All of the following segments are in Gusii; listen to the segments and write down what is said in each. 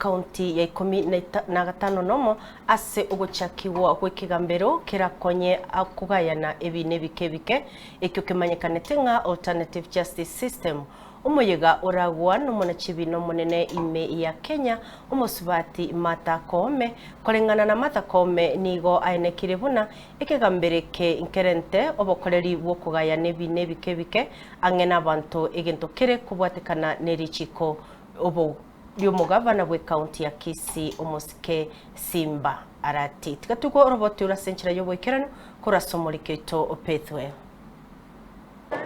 ekaunti ya ikomi na gatano nomo ase ogochakigwa gw'ekegambero kerakonye kogayana ebiina ebike ebike, ekio kemanyekanete ng'a Alternative Justice System. Omoyega oragwa nomonachibiina omonene ime ya Kenya, omosubati Martha Koome. Koreng'ana na Martha Koome nigo aenekire buna ekegambero eke nkerente obokoreri bw'okogayana ebiina ebike ebike ang'e nabanto egento kere kobwatekana nerichiko obo ri'omogavana bw'ecounty ya Kisii omosike Simba Arati. Tiga tugwe oroboti ore ase enchera y'oboikeranu korwa ase omoriki oito Pethuel.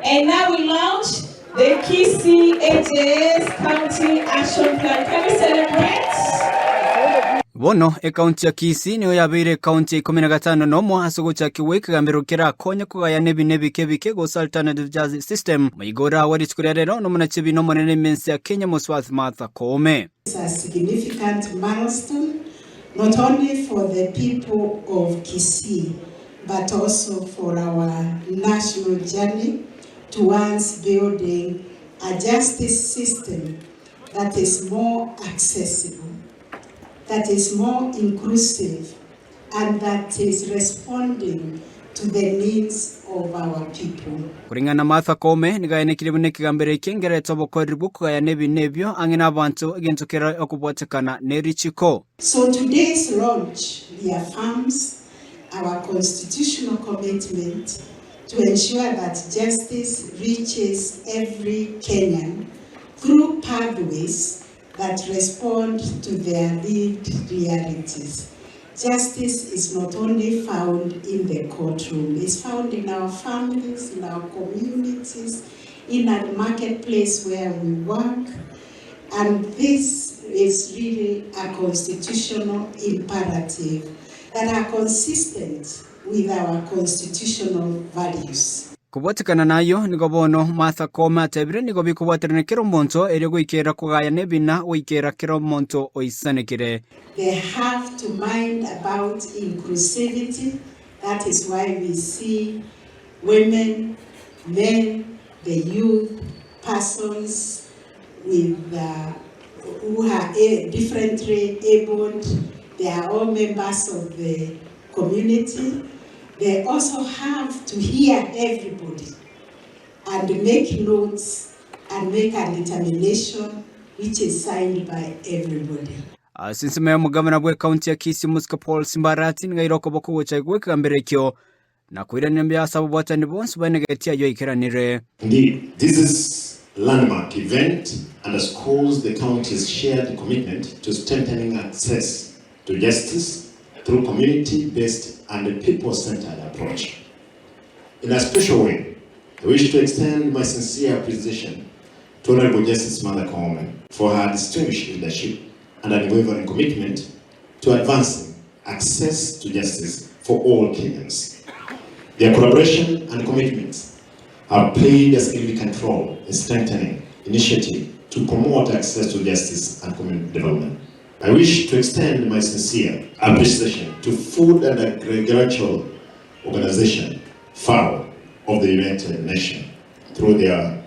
And now we launch the Kisii AJS County Action Plan. Can we celebrate? Bono ekaunti ya Kisii nigo yabeire ekaunti ya ikomi na gatano nomo ase ogochakigwa ekegambero kerakonye kogayana ebina ebike ebike gose alternative justice system. Moigo oragwe rituko ria rero nomonachebina omonene ime ense ya Kenya Moswathi Martha Koome. It's a significant milestone not only for the people of Kisii but also for our national journey towards building a justice system that is more accessible, that is more inclusive and that is responding to the needs of our people. Koreng'ana na Martha Koome, nigo aenekire buna ekegambero eke ngerete obokoreri bw'okogayana ebina ebio ang'e nabanto, egento kere okobwatekana ne richiko. So today's launch reaffirms our constitutional commitment to ensure that justice reaches every Kenyan through pathways that respond to their lived realities. Justice is not only found in the courtroom, it's found in our families, in our communities, in our marketplace where we work. And this is really a constitutional imperative that are consistent with our constitutional values. Kobwatekana nayio, nigo bono Martha Koome atebire nigo bikobwaterana kera omonto erio goikera kogaya nebina goikera kera omonto oisanekire. They have to mind about inclusivity, that is why we see women, men, the youth, persons with who are differently abled, they are all members of the community, they also have to hear everybody and make notes and make a determination which is signed by everybody. Ase ensemo y'omogabana bw'ekaunti ya Kisii Omosike Paul Simbarati nigo aire okoboko gocha gw'ekegambero ekio na koirania mbuya ase ababwatani bonsi baenegetie ayio aikeranire. Indeed, this is landmark event underscores the county's shared commitment to strengthening access to justice through community-based and people-centered approach. In a special way, I wish to extend my sincere appreciation to Honorable Justice Martha Koome for her distinguished leadership and unwavering commitment to advancing access to justice for all Kenyans. Their collaboration and commitment have played a significant role in strengthening initiative to promote access to justice and community development. I wish to extend my sincere appreciation to Food and Agricultural Organization, FAO, of the United Nations through their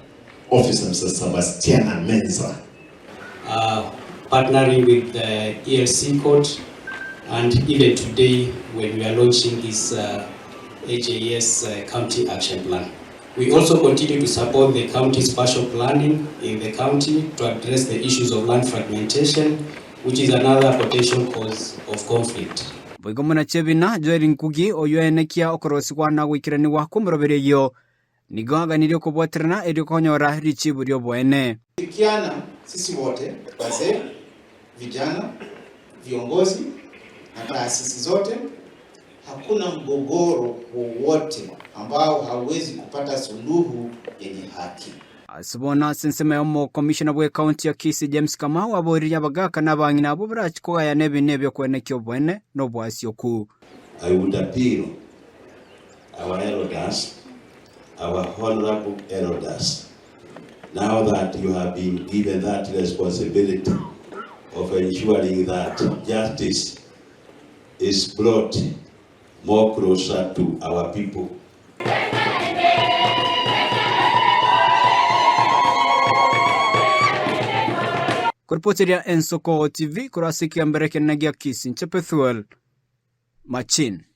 officer, Mr. Sebastiana Menza. Uh, partnering with the ELC court and even today when we are launching this uh, AJS uh, County Action Plan. We also continue to support the county spatial planning in the county to address the issues of land fragmentation, which is another potential cause of conflict. Boigo Omonachebina Joel Nkugi, oyio oenekia okorosigwa na goikeranigwa kw'omoroberi eyio, nigo aganirie okobwaterana erio konyora richibu ri'oboene. Shirikiana sisi wote, wazee, vijana, viongozi na taasisi zote Hakuna mgogoro wowote ambao hauwezi kupata suluhu yenye haki. Ase bono ase ensemo ya omokomishona bw'ekaunti ya Kisii James Kamau aboririe abagaka na abang'ina abwo barachie kogayana ebina ebi'okwenekia oboene na oboasioku. I would appeal our elders, our honorable elders, now that you have been given that responsibility of ensuring that justice is brought more closer to our people. Koripoteria Ensoko TV korwa ase ekiambero ekenene gia Kisii, inche Pethuel Machin.